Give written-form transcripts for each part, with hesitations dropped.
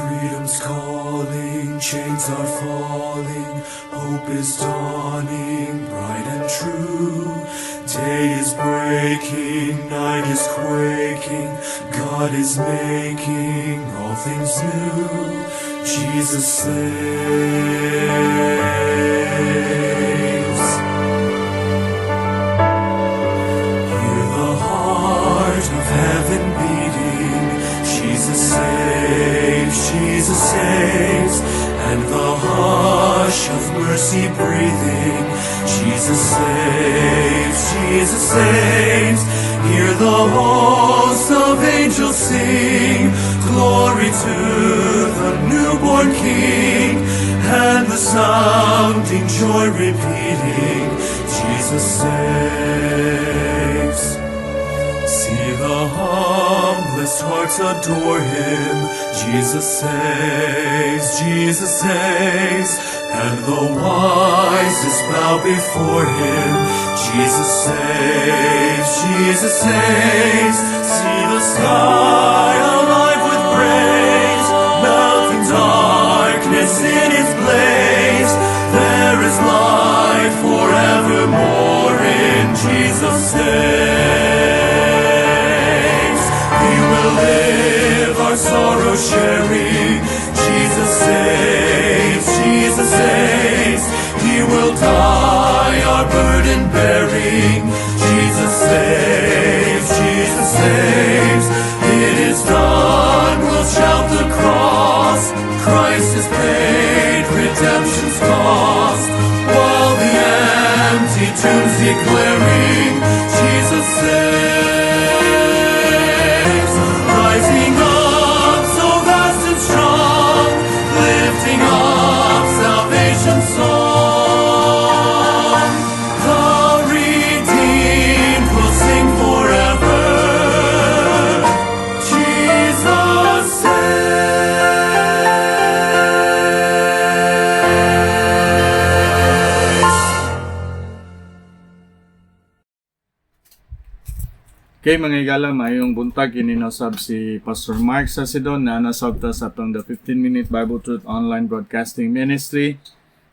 Freedom's calling, chains are falling, hope is dawning, bright and true. Day is breaking, night is quaking, God is making all things new. Jesus saves. Hear the heart of heaven beating. Jesus saves, Jesus saves, and the hush of mercy breathing. Jesus saves, Jesus saves. Hear the hosts of angels sing, glory to the newborn King, and the sounding joy repeating, Jesus saves. See the humblest hearts adore him. Jesus saves, and the wisest bow before him. Jesus saves, Jesus saves. See the sky alive with praise, melting darkness in its blaze. There is light forevermore in Jesus saves. He will live our sorrow sharing. Jesus saves, Jesus saves. He will die our burden bearing. Jesus saves, Jesus saves. It is done, we'll shout the cross. Christ has paid redemption's cost. While the empty tomb's declaring, Jesus saves. Rising up so vast and strong, lifting up salvation's song. The redeemed will sing forever. Jesus saves. Okay, mga higala, maayong buntag. Kini na usab si Pastor Mark Sasidon na nasab ta sa atong The 15 Minute Bible Truth Online Broadcasting Ministry.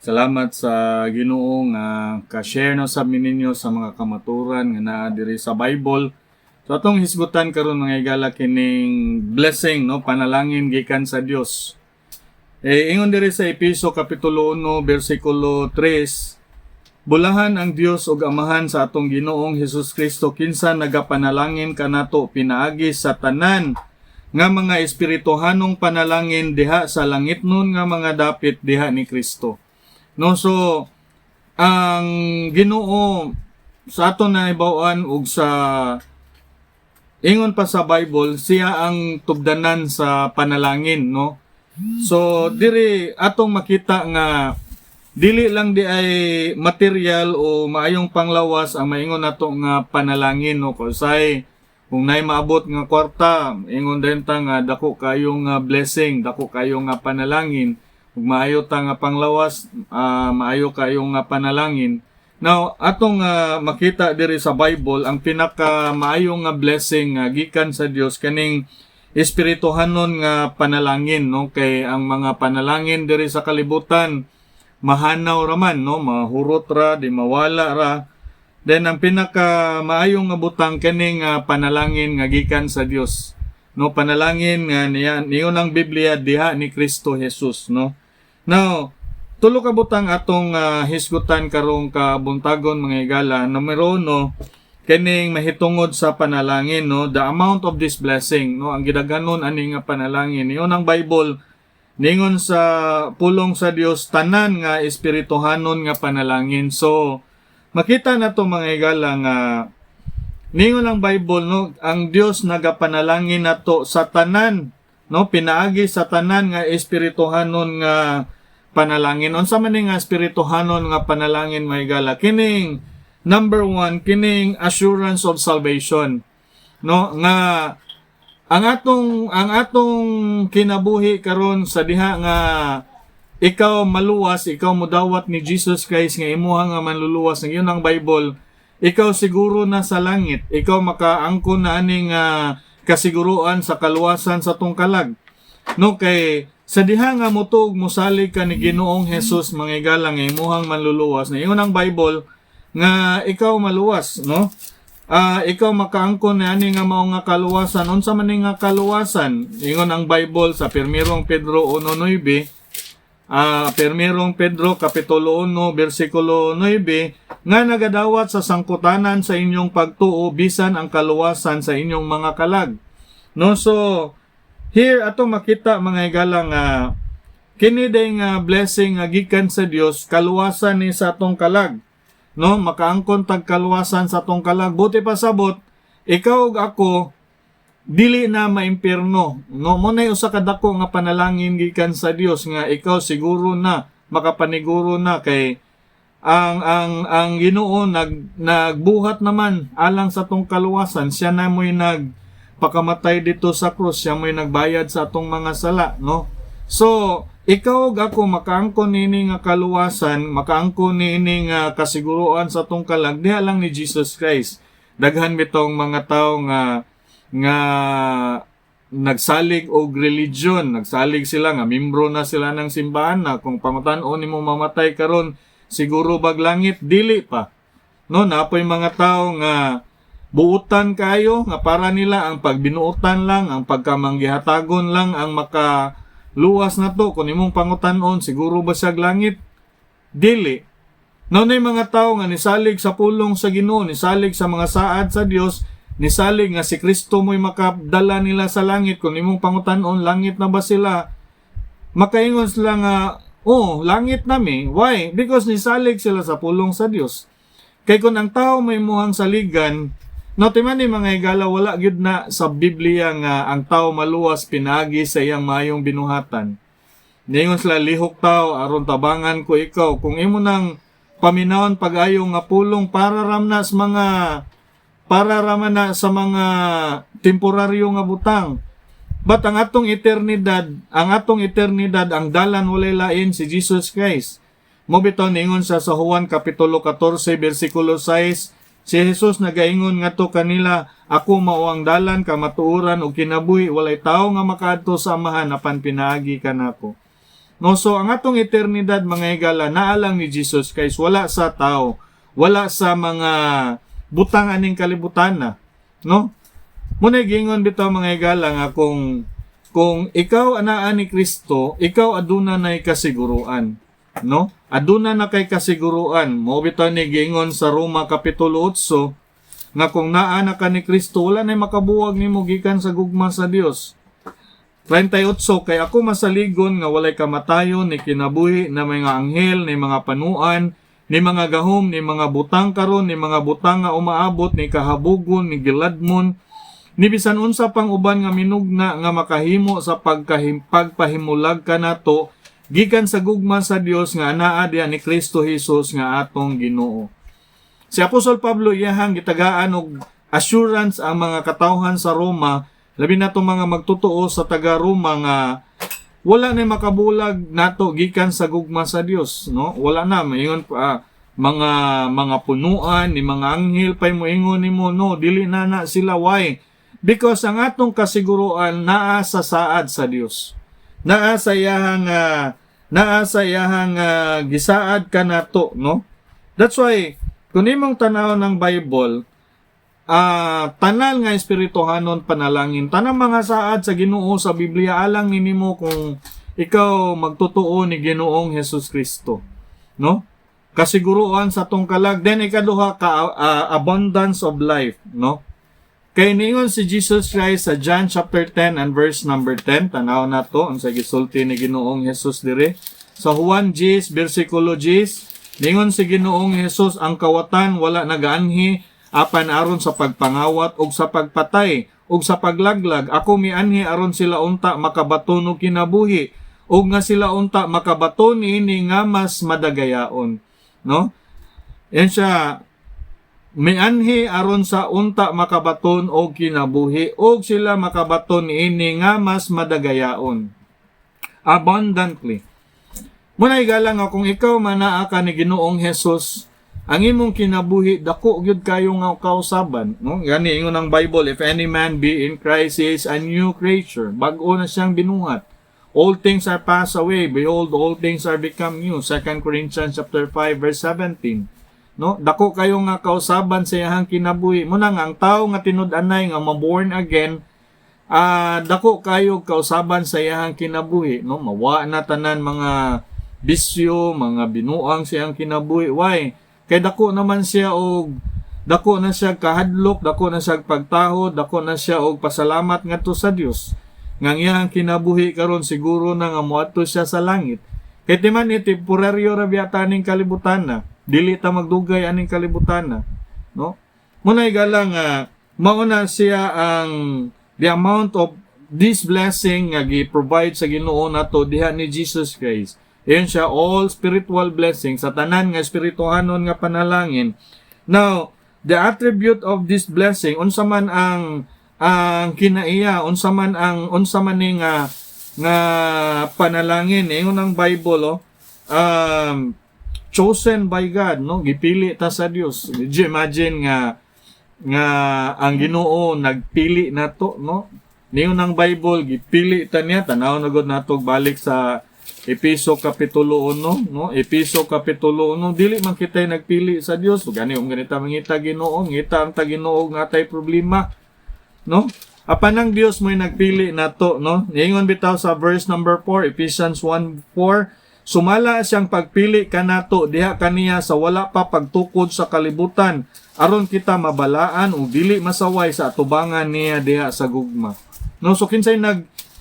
Salamat sa Ginoo nga ka-share na usab mi ninyo sa mga kamaturan nga naa diri sa Bible. So atong hisgutan karon, mga higala, kining blessing, no, panalangin gikan sa Dios. Eh ingon diri sa Epeso kapitulo 1 bersikulo 3, "Bulahan ang Dios ug Amahan sa atong Ginoong Hesus Kristo, kinsa nagapanalangin kanato pinaagi sa tanan nga mga espirituhanong panalangin diha sa langitnon nga mga dapit diha ni Kristo." No, so ang Ginoo sa aton nahibaw-an ug sa ingon pa sa Bible, siya ang tubdanan sa panalangin, no. So diri atong makita nga dili lang diay material o maayong panglawas ang maingon nato nga panalangin, no, kay kung nay maabot nga kwarta, ingon din ta nga dako kayong nga blessing, dako kayong nga panalangin. Ug maayo ta nga panglawas, maayo kayong nga panalangin. Now atong makita diri sa Bible, ang pinaka maayo nga blessing nga gikan sa Dios kaning espirituhanon nga panalangin, no, kay ang mga panalangin diri sa kalibutan mahanaw ra man, no, mahurot ra, di mawala ra. Then ang pinaka maayong nga butang kaning panalangin nga gikan sa Dios, no, panalangin nga niya niyon ang Biblia diha ni Kristo Jesus, no. Now tulo ka butang atong hisgutan karong kabuntagon, mga higala. Numero uno, kining mahitungod sa panalangin, no, the amount of this blessing, no, ang gidaghanon ani nga panalangin. Niyon ang Bible, ningon sa pulong sa Dios, tanan nga espirituhanon nga panalangin. So makita na to, mga higala, nga ningon ang Bible, no, ang Dios nagapanalangin nato sa tanan, no, pinaagi sa tanan nga espirituhanon nga panalangin. Unsa man ni nga espirituhanon nga panalangin, mga higala? Kining number one, kining assurance of salvation, no, nga ang atong kinabuhi karon sa diha nga ikaw maluwas, ikaw mudawat ni Jesus Christ nga imuha nga manluluwas, ng yun ang Bible, ikaw siguro na sa langit, ikaw makaangkon na aning kasiguruan sa kaluwasan sa tong kalag. No, kay Sa diha nga motuo, mosalig ka ni Ginoong Jesus, mga higala, nga imuhang manluluwas, na ingon ang Bible nga ikaw maluwas, no? Ikaw makaangkon na ani nga mao nga kaluwasan. Unsa man ni nga kaluwasan? Ingon ang Bible sa Pirmirong Pedro 1:9, Pirmirong Pedro kapitulo 1 bersikulo 9, nga nagadawat sa sangkutanan sa inyong pagtuo bisan ang kaluwasan sa inyong mga kalag. No, so here ato makita, mga higala, nga kini day nga blessing nga gikan sa Dios, kaluwasan ni sa atong kalag. No, makaangkon tag kaluwasan sa atong kalag. Buot pasabot, ikaw ug ako dili na maimpierno. No, mao nay usa ka dako nga panalangin gikan sa Dios nga ikaw siguro na makapaniguro na kay ang Ginoo nagbuhat naman alang sa atong kaluwasan. Siya na mo'y nagpakamatay dito sa krus, siya mo'y nagbayad sa atong mga sala, no? So, ikaw ug ako makaangkon niini nga kaluwasan, makaangkon niini nga kasiguruan sa atong kalag diha lang ni Jesus Christ. Daghan bitong mga tawo nga nagsalig og religion, nagsalig sila nga membro na sila ng simbahan na kung pangutan-on nimo, mamatay karon, siguro bag langit? Dili pa. No, napoy mga tao nga buutan kayo nga para nila ang pagbinuutan lang, ang pagkamanggihatagon lang ang makaluwas na to. Kung imong pangutan-on, siguro ba siya langit? Dili. No, na mga tao nga nisalig sa pulong sa Ginoo, nisalig sa mga saad sa Dios, nisalig nga si Kristo mo'y makadala nila sa langit. Kung imong pangutan-on, langit na ba sila? Makaingon sila nga, "Oh, langit nami." Why? Because nisalig sila sa pulong sa Dios. Kay kung ang tao may muhang saligan, no, timan ni, mga higala, wala gyud na sa Biblia nga ang tao maluwas pinaagi sa iyang maayong binuhatan. Ningon sila, "Lihok tao, aron tabangan ko ikaw." Kung imo nang paminawon pag-ayo nga pulong, para raman na sa mga temporaryo nga butang. But ang atong eternidad, ang dalan walay lain si Jesus Christ. Mao bitaw ningon sa Juan kapitulo 14 bersikulo 6, si Jesus nagaingon ngadto kanila, "Ako mao ang dalan, kamatuoran ug kinabuhi, walay tawo nga makaadto sa Amahan apan pinaagi kanako." No, so ang atong eternidad, mga higala, naa lang ni Jesus Christ, wala sa tao, wala sa mga butang aning kalibutan na, no? Muna gingon bitaw, mga higala, nga kung ikaw anaa ni Kristo, ikaw aduna nay kasiguruan, no? Aduna na kay kasiguruan. Mao bitaw ni giingon sa Roma kapitulo 8 nga kung naa na ka ni Kristo, wala nay makabuwag nimo gikan sa gugma sa Dios. 38, kay ako masaligon nga walay kamatayon, ni kinabuhi, ni mga anghel, ni mga panuan, ni mga gahom, ni mga butang karon, ni mga butang nga umaabot, ni kahabugon, ni giladmon, ni bisan unsa pang uban nga minugna nga makahimo sa pagpahimulag kanato gikan sa gugma sa Dios nga anaa diha ni Kristo Jesus nga atong Ginoo. Si Apostol Pablo, iyahang gitagaan og assurance ang mga katawhan sa Roma, labi na tong mga magtotoo sa taga Roma, nga wala na makabulag nato gikan sa gugma sa Dios, no? Wala na maingon pa mga punuan ni mga anghel pay moingon nimo, no, dili na na sila. Why? Because ang atong kasiguruan naa sa saad sa Dios, naa sa iyahang gisaad kanato, no? That's why kung imong tanaw ng Bible, tanan nga espirituhanon panalangin, tanang mga saad sa Ginoo sa Biblia, alang nimo kung ikaw magtotoo ni Ginoong Hesus Kristo, no? Kasiguruan sa atong kalag. Then ikaduha ka, abundance of life, no? Kay niingon si Jesus Christ sa John chapter 10 and verse number 10, tanaw na to ang sa gisulti ni Ginoong Hesus dire. Sa Juan 10 bersikulo 10, ningon si Ginoong Hesus, "Ang kawatan wala nagaanhi apan aron sa pagpangawat ug sa pagpatay ug sa paglaglag. Ako mianhi aron sila unta makabaton og kinabuhi ug nga sila unta makabaton niini nga mas madagayaon," no? Yan siya, mianhi aron sa unta makabaton og kinabuhi ug sila makabaton niini nga mas madagayaon, abundantly. Muna, higala, nga kung ikaw manaa ka ni Ginoong Hesus, ang imong kinabuhi dako gyud kayo nga kausaban, no? Gani ingon ang Bible, "If any man be in Christ, he is a new creature." Bag-o na siyang binuhat. All things are passed away. Behold, all things are become new. 2 Corinthians chapter 5 verse 17. No? Dako kayo nga kausaban sa iyang kinabuhi. Muna nga ang tao nga tinud-anay nga maborn again, dako kayo kausaban sa iyang kinabuhi, no? Mawa na tanan mga bisyo, mga binuang sa iyang kinabuhi. Why? Kay dako naman siya og dako na siya kahadlok, dako na siya pagtahod, dako na siya og pasalamat ngadto sa Dios. Nga ang iyang kinabuhi karon, siguro na nga moadto siya sa langit. Kay timan ni temporaryo ra biya ning kalibutan na. Dili ta magdugay aning kalibutan na, no? Muna, higala, nga mao na siya ang the amount of this blessing nga gi-provide sa Ginoo nato diha ni Jesus Christ. Ayon siya, all spiritual blessings, sa tanan nga espirituhanon nga panalangin. Now, the attribute of this blessing, unsa man ang kinaiya, unsa man ni nga panalangin? Ingon ang Bible, oh, chosen by God, no? Gipili ta sa Dios. Did you imagine nga ang Ginoo nagpili nato, no? Niyon ang Bible, gipili ta niya. Tanaw na gud nato, balik sa Epeso kapitulo 1, no? Epeso kapitulo 1, dili man kita nagpili sa Dios. So, gani um ganita mangita Ginoo, ngita ang ta Ginoo nga tay problema, no? Apan ang Dios mo'y nagpili nato, no? Niingon bitaw sa verse number 4, Ephesians 1:4, sumala siyang pagpili kanato diha kaniya sa wala pa pagtukod sa kalibutan, aron kita mabalaan ug dili masaway sa atubangan niya diha sa gugma. No, so kinsay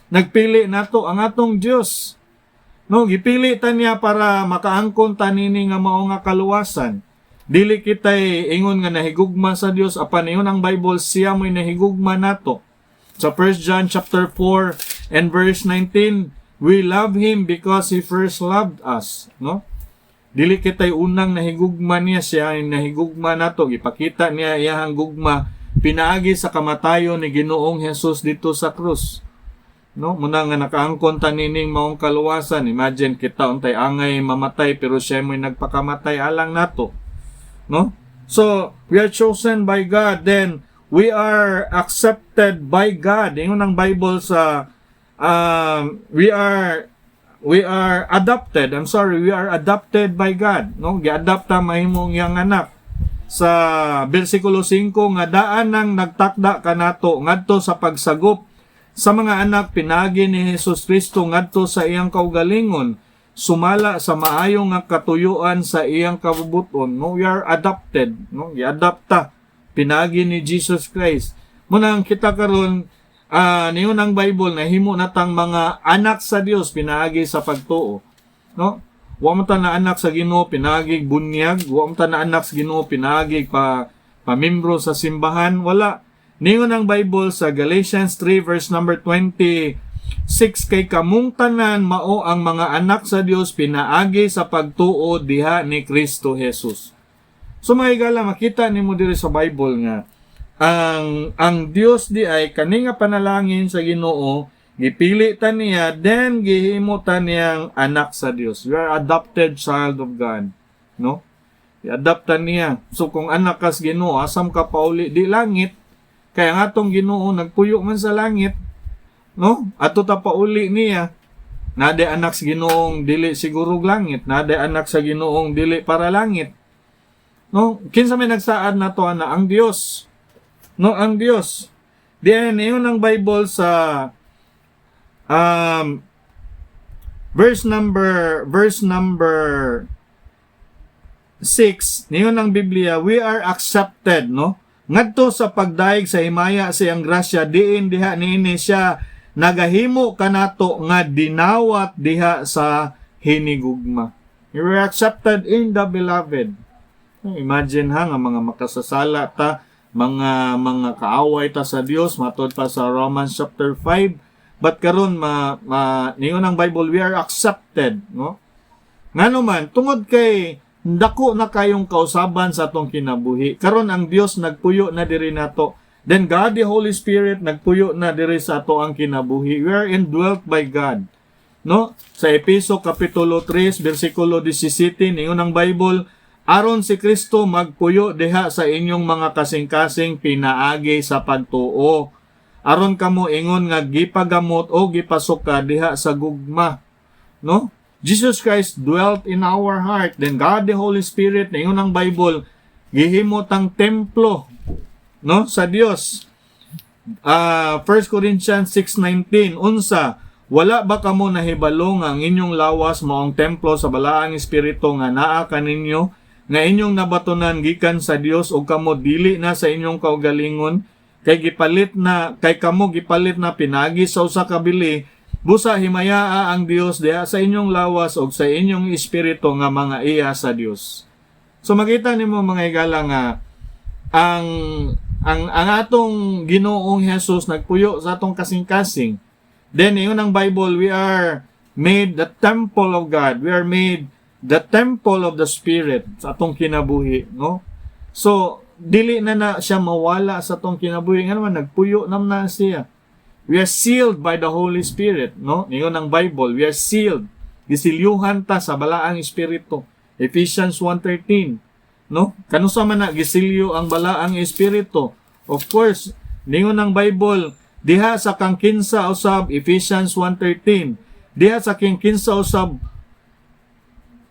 nagpili nato? Ang atong Dios. No, gipili ta niya para makaangkon ta nini nga mao nga kaluwasan. Dili kitay ingon nga nahigugma sa Dios, apan ingon ang Bible, siya mo'y nahigugma nato. Sa 1 John chapter 4 and verse 19, we love him because he first loved us, no? Dili kitay unang nahigugma niya, siya ang nahigugma nato. Gipakita niya iyang gugma pinaagi sa kamatayon ni Ginoong Jesus dito sa krus. No, muna nga nakaangkon ta nining maong kaluwasan. Imagine, kita untay angay mamatay, pero siya mo'y nagpakamatay alang nato. No? So, we are chosen by God, then we are accepted by God. Ingon ang Bible sa we are adopted. I'm sorry, we are adopted by God. No? Gi-adopt ta mahimong iyang anak. Sa bersikulo 5, nga daan nang nagtakda kanato ngadto sa pagsagop sa mga anak pinaagi ni Jesus Kristo ngadto sa iyang kaugalingon, sumala sa maayo nga katuyuan sa iyang kabubuton, no? We are adopted, no? Gi-adopt ta pinaagi ni Jesus Christ. Muna ang kita karon, niyon ang Bible, nahimo na tang mga anak sa Dios pinaagi sa pagtuo, no? Wa man ta na anak sa Ginoo pinaagi bunyag, wa man ta na anak sa Ginoo pinaagi pa pamembro sa simbahan, wala. Ningon ang Bible sa Galatians 3 verse number 26, kay kamong tanan mao ang mga anak sa Dios pinaagi sa pagtuo diha ni Kristo Jesus. So mga higala, makita nimo diri sa Bible nga ang Dios di ay kani nga panalangin sa Ginoo, gipili ta niya, then gihimo ta niyang anak sa Dios. We are adopted child of God, no? I-adopt ta niya. So kung anak ka sa Ginoo, asam ka pauli? Di langit. Kaya nga atong Ginoo nagpuyo man sa langit, no? Ato ta pauli niya. Nade anak sa Ginoong dili siguro langit, nade anak sa Ginoong dili para langit. No? Kinsa may nagsaad nato ana? Ang Dios. No, ang Dios. Diyan yun ang Bible sa verse number 6, niyon ang Biblia, we are accepted, no? Ngadto sa pagdayeg sa himaya sa iyang grasya, diin diha niini siya nagahimo kanato nga dinawat diha sa hinigugma. We were accepted in the beloved. Imagine ha, nga mga makasasala ta, mga kaaway ta sa Dios, matod pa sa Romans chapter 5, but karon ma, ma niyon ang Bible, we are accepted, no? Ngano man? Tungod kay dako na kayong kausaban sa atong kinabuhi. Karon ang Dios nagpuyo na diri nato. Then God the Holy Spirit nagpuyo na diri sa ato ang kinabuhi. We are indwelt by God. No? Sa Epeso kapitulo 3 bersikulo 17, ningon ang Bible, aron si Kristo magpuyo diha sa inyong mga kasing-kasing pinaagi sa pagtuo. Aron kamo ingon nga gipagamot o gipasuka diha sa gugma, no? Jesus Christ dwelt in our heart. Then God the Holy Spirit, ingon ang Bible, gihimo tang templo, no, sa Dios. 1 Corinthians 6:19, unsa, "Wala ba kamo nahibalo nga ang inyong lawas mao ang templo sa Balaang Espiritu nga naa kaninyo, nga inyong nabatonan gikan sa Dios, ug kamo dili na sa inyong kaugalingon? Kay kamo gipalit na pinaagi sa usa ka bili. Busa himayaa ang Dios diha sa inyong lawas ug sa inyong espiritu nga mga iya sa Dios." So makita nimo, mga higala, nga ang atong Ginoong Jesus nagpuyo sa atong kasing-kasing. Then ingon ang Bible, we are made the temple of God. We are made the temple of the Spirit sa atong kinabuhi, no? So dili na na siya mawala sa atong kinabuhi nga naman nagpuyo nam na siya. We are sealed by the Holy Spirit, no? Ingon ang Bible, we are sealed. Gisilyuhan ta sa Balaang Espiritu. Ephesians 1:13, no? Kanusa man na gisilyo ang Balaang Espiritu? Of course, ningon ang Bible diha sa kang 15 usab, Ephesians 1:13. Diha sa king 15 usab,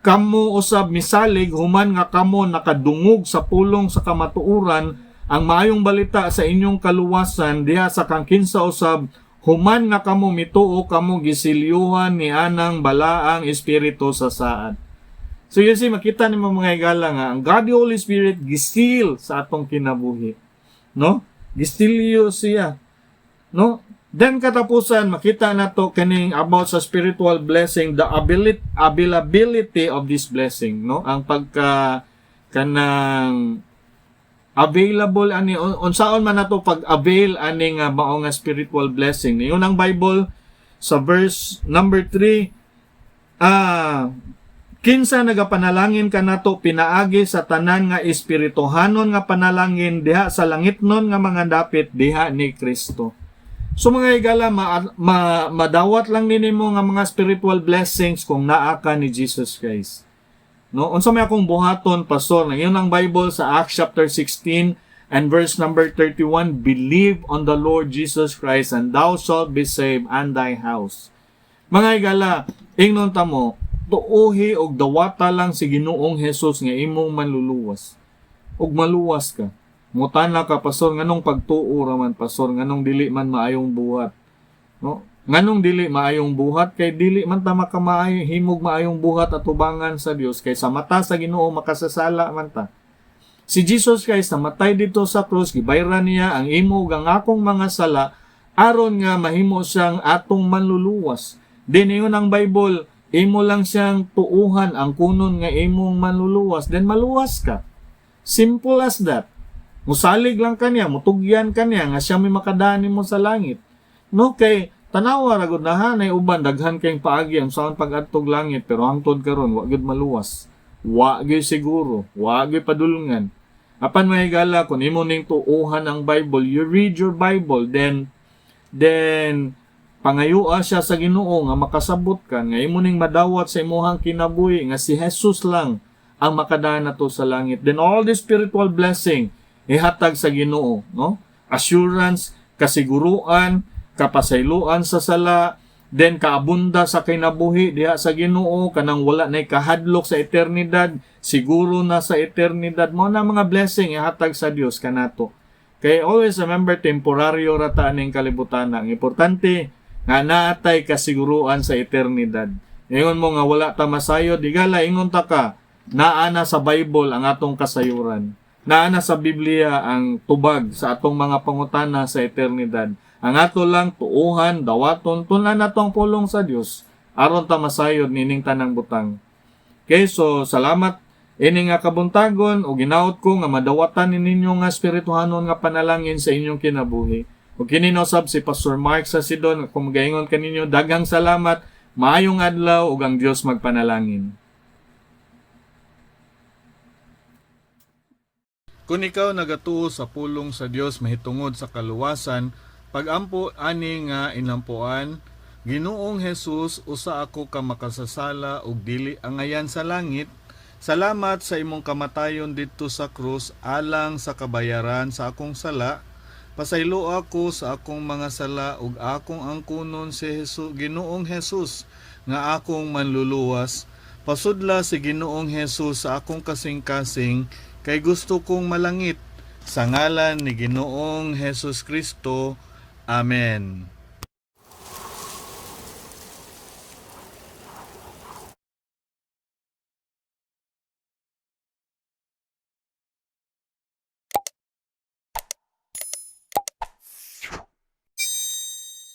"Kamo usab misalig human nga kamo nakadungog sa pulong sa kamatuoran, ang maayong balita sa inyong kaluwasan." Diha sa kang 15 usab, "Human nga kamo mituo, kamo gisilyuhan ni anang Balaang Espiritu sa saad." So you see, makita nimo, mga higala, nga ang God the Holy Spirit gisil sa atong kinabuhi. No? Gisilyo siya. No? Then katapusan, makita nato kaning about sa spiritual blessing, the availability of this blessing, no? Ang pagka kanang available ani, unsaon man nato pag-avail ani nga mao nga spiritual blessing. Ingon ang Bible sa verse number 3, "Kinsa nagapanalangin kanato pinaagi sa tanan nga espirituhanon nga panalangin diha sa langitnon nga mga dapit diha ni Kristo." So mga higala, madawat lang ninimo nga mga spiritual blessings kung naa ka ni Jesus Christ. No, unsa may akong buhaton, pastor? Ingon ang Bible sa Acts chapter 16 and verse number 31, "Believe on the Lord Jesus Christ and thou shalt be saved and thy house." Mga higala, ingnon ta mo, tuuhi og dawata lang si Ginoong Jesus nga imong manluluwas. Ug maluwas ka. Mutana ka, "Pastor, nganong pagtuo ra man, pastor, nganong dili man maayong buhat?" No? Nganong dili maayong buhat? Kay dili man ta makamaayo himog maayong buhat atubangan sa Dios, kay sa mata sa Ginoo makasasala man ta. Si Jesus Christ namatay dito sa krus, gibayran niya ang imo ug ang akong mga sala aron nga mahimo siyang atong manluluwas. Then ingon ang Bible, imo lang siyang tuuhan ang kunon nga imong manluluwas, then maluwas ka. Simple as that. Musalig lang kaniya, mutugyan kaniya nga siya may makadani mo sa langit. No, kay tanawa ra gud na ha, nay uban daghan kayong paagi ang saan pag-adtog langit, pero hangtod karon wa gyud maluwas. Wa gyud siguro, wa gyud padulngan. Apan, mga higala, kung imo ning tuuhan ang Bible, you read your Bible, then pangayua siya sa Ginoo nga makasabot ka nga imo ning madawat sa imuhang kinabuhi nga si Jesus lang ang makadaan nato sa langit. Then all the spiritual blessing ihatag sa Ginoo, no? Assurance, kasiguruan, kapasayloan sa sala, then kaabunda sa kinabuhi diha sa Ginoo, kanang wala nay kahadlok sa eternidad, siguro na sa eternidad. Mao na mga blessing ihatag sa Dios kanato. Kay always remember, temporaryo ra ta aning kalibutan. Ang importante nga naatay kasiguruan sa eternidad. Ingon mo nga wala ta masayod, higala, ingon ta ka, naa na sa Bible ang atong kasayuran. Naa na sa Biblia ang tubag sa atong mga pangutana sa eternidad. Ang ato lang tuuhan, dawaton, tun-an nato ang pulong sa Dios aron ta masayod nining tanang butang. Okay, so salamat ini nga kabuntagon ug ginaot ko nga madawatan ninyo nga espirituhanon nga panalangin sa inyong kinabuhi. Ug kini na usab si Pastor Mark sa Sidon, kung magaingon kaninyo, daghang salamat, maayong adlaw ug ang Dios magpanalangin. Kung ikaw nagatuo sa pulong sa Dios mahitungod sa kaluwasan, pagampo ani nga inampuan: "Ginoong Jesus, usa ako ka makasasala ug dili angayan sa langit. Salamat sa imong kamatayon didto sa krus alang sa kabayaran sa akong sala. Pasayloa ko sa akong mga sala ug akong angkunon si Jesus, Ginoong Jesus, nga akong manluluwas. Pasudla si Ginoong Jesus sa akong kasing-kasing kay gusto kong malangit. Sa ngalan ni Ginoong Jesus Kristo. Amen.